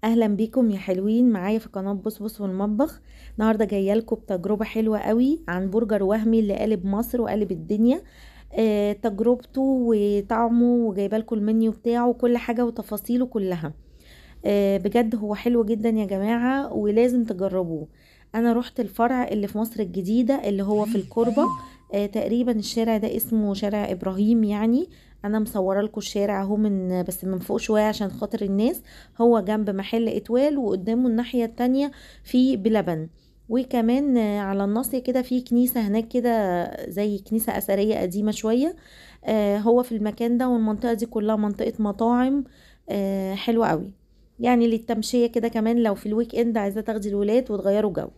اهلا بيكم يا حلوين معايا في قناة بصبص والمطبخ. النهارده جاية لكم بتجربه حلوة قوي عن برجر وهمي اللي قالب مصر وقالب الدنيا، تجربته وطعمه، وجايبه لكم المنيو بتاعه وكل حاجة وتفاصيله كلها. بجد هو حلو جدا يا جماعة ولازم تجربوه. انا رحت الفرع اللي في مصر الجديدة اللي هو في الكوربه، تقريبا الشارع ده اسمه شارع ابراهيم، يعني انا مصوره لكم الشارع اهو من بس من فوق شوية عشان خاطر الناس. هو جنب محل اتوال وقدامه الناحية التانية في بلبن، وكمان على الناصية كده في كنيسة هناك كده زي كنيسة اثرية قديمة شوية. هو في المكان ده، والمنطقة دي كلها منطقة مطاعم حلوة قوي يعني للتمشيه كده، كمان لو في ال weekend عايزه تاخدي الولاد وتغيروا جو.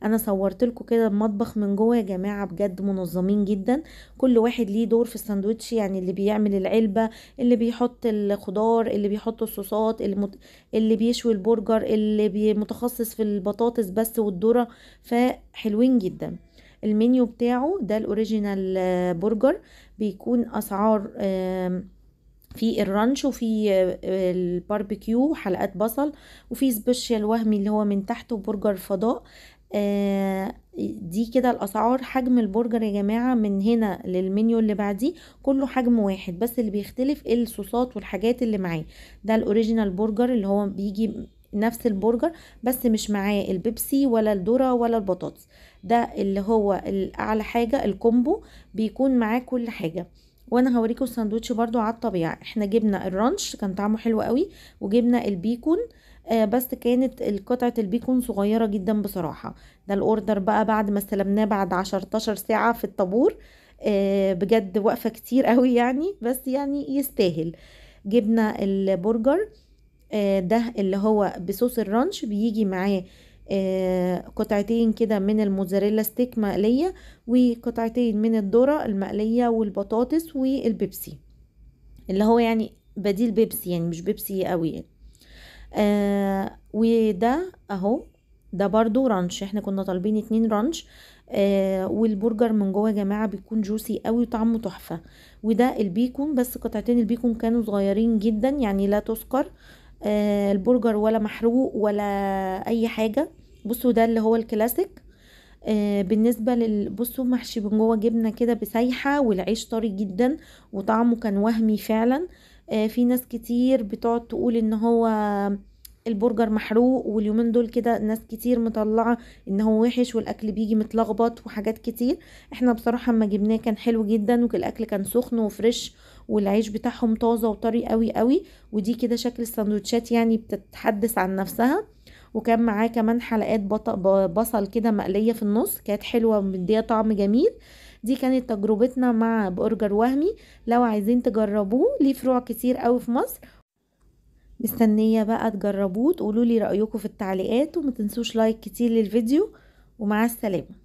انا صورت لكم كده المطبخ من جوه يا جماعة، بجد منظمين جدا، كل واحد ليه دور في الساندوتش، يعني اللي بيعمل العلبة، اللي بيحط الخضار، اللي بيحط الصوصات، اللي بيشوي البرجر، اللي متخصص في البطاطس بس والذرة، فحلوين جدا. المنيو بتاعه ده ال original برجر، بيكون اسعار في ال ranch وفي الباربيكيو حلقات بصل، وفي special وهمي اللي هو من تحت، وبرجر فضاء. دي كده الاسعار. حجم البرجر يا جماعة من هنا للمنيو اللي بعديه كله حجم واحد، بس اللي بيختلف الصوصات والحاجات اللي معاه. ده ال original برجر اللي هو بيجي نفس البرجر بس مش معاه البيبسي ولا الذرة ولا البطاطس. ده اللي هو الاعلى حاجة ال combo، بيكون معاه كل حاجة. وانا هوريكم الساندوتش برضو على الطبيعة. احنا جبنا ال ranch كان طعمه حلو قوي، وجبنا البيكون، بس كانت قطعه البيكون صغيرة جدا بصراحة. ده ال order بقى بعد ما استلمناه بعد 10 ساعة في الطابور، بجد واقفة كتير قوي يعني، بس يعني يستاهل. جبنا البرجر ده اللي هو بصوص ال ranch، بيجي معاه قطعتين كده من الموزاريلا stick مقلية، وقطعتين من الذرة المقلية، والبطاطس، والبيبسي اللي هو يعني بديل بيبسي، يعني مش بيبسي قوي يعني. وده اهو، ده برضو ranch، احنا كنا طالبين 2 ranch. والبرجر من جوه يا جماعة بيكون juicy قوي وطعمه تحفة. وده البيكون، بس قطعتين البيكون كانوا صغيرين جدا يعني لا تذكر. البرجر ولا محروق ولا اي حاجة. بصوا ده اللي هو الكلاسيك. بالنسبة بصوا محشي من جوه جبنه كده بسايحه، والعيش طري جدا وطعمه كان وهمي فعلا. في ناس كتير بتقعد تقول ان هو البرجر محروق، واليومين دول كده ناس كتير مطلعه ان هو وحش والاكل بيجي متلخبط وحاجات كتير. احنا بصراحة اما جبناه كان حلو جدا، والاكل كان سخن و fresh، والعيش بتاعهم طازة وطري قوي قوي. ودي كده شكل السندوتشات يعني بتتحدث عن نفسها. وكان معاه كمان حلقات بصل كده مقلية في النص، كانت حلوة ومديه طعم جميل. دي كانت تجربتنا مع برجر وهمي. لو عايزين تجربوه ليه فروع كتير قوي في مصر، مستنيه بقى تجربوه تقولوا لي رايكم في التعليقات، وما تنسوش like كتير للفيديو، ومع السلامة.